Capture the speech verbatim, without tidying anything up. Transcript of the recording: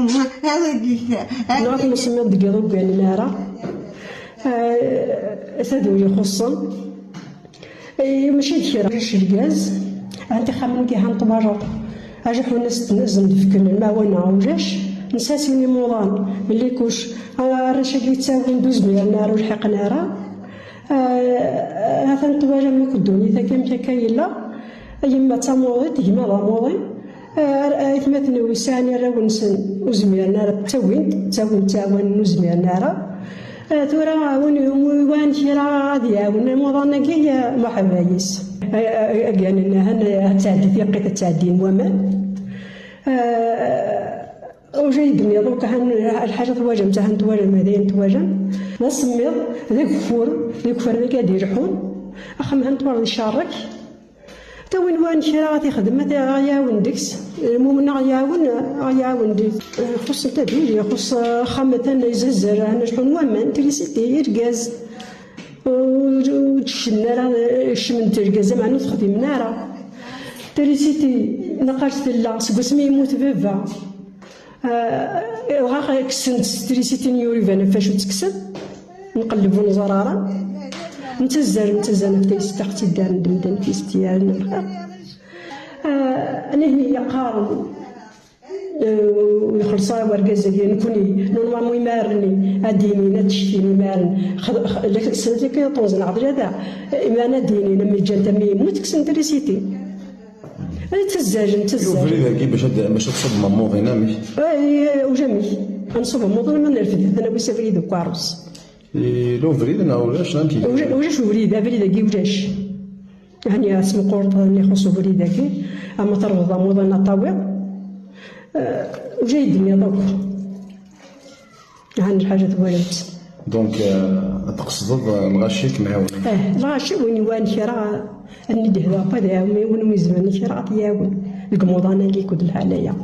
Neɣ ad nsemmiḍ deg iḍ ur gganen ara. Eh, taduli ixuṣṣen. Eh, mačči d kra. Ulac lgaz. Ɛni ixxamen-agi han twajeḍ. Ajaḥun as-d-, as-d-fken lmaɛwana ulac. Nessasin imuḍan. Belli kuc. Arrac-agi ttawin-d ur zmiren ara, ur lḥiqen ara. Eh, atan twalam akk ddunit-agi amek akka yella. Yemma d tamuḍint, gma d amuḍin. Eh, ar-, aytmaten-iw yesɛan arraw-nsen ur zmiren ara, ttawin-d, ttawin-d, ttɛawanen ur zmiren ara. Eh, tura win, win kra ad iɛawen imuḍan-agi, eh, muḥabayis. Eh, eh, aganen, eh, han, eh, ad tɛeddi tiqqit, ad tɛeddin waman. Eh, Ur d-nniɣ akk, han lḥaǧa twalam-tt, han twalam, dayen twalam. D asemmiḍ, d ageffur, d ageffur dagi ad d-ileḥḥun. Axxam han twalam icerrek. Tawin wan kra ad t-ixdem, ad aɣ-iɛawen deg-s. Lmumen aɣ-iɛawen, aɣ-iɛawen deg-s. Xuṣṣen taduli, xuṣṣ axxam atan izazzer, han leḥḥun waman, trisiti, irgaz. Ur, ur d-kecmen ara, kecmen-d irgazen, meɛna ur t-xdimen ara. Trisiti, naqal tella, seg wasmi yemmut baba. Ah, dɣa kksen-d s trisiti n yuriban ɣef wacu tt-kksen. Nqelleb ur neẓri ara. Nettazzal, nettazzal ɣef trisiti, aɣ-tt-id-rren d medden trisiti yerren lxir. Ah, nihni yeqqaren, eh, ur ixelleṣ ara wergaz-agi, nekkni, normalement imaren-nni, ad d-inin, ad d-cetkin imaren. Xed-, x-, la, snat akka yeṭṭunzen ɣer tlata, imaren ad d-inin, am ǧǧan-t am yemmut, kksen trisiti. Ay, ttazzalen, ttazzalen. Ubrid-agi bac ad, bac ad tṣubbem amuḍin, amek? Ay, ay, ulamek. Ad nṣubb amuḍin, ma nerfed, ad nawi s abrid n ukerrus. Yella ubrid neɣ ulac, amek yella? Ula-, ulac ubrid, abrid-agi ulac. Ɛni ad tesmeqqreḍ ayen ixuṣṣ ubrid-agi, ama terwḍ amuḍin ad tawiḍ. Eh, ulac ayen d-nniḍ akk. Ɛni lḥaǧa twalamt? Donc, euh, ad tqesdeḍ, euh, lɣaci ad kem-ɛawnen? Eh, lɣaci win iwan kra, ad nid-hdeɣ, ad iɛawen, win umi zemren kra ad t-iɛawen. Deg umuḍan-agi akked lḥala-ya.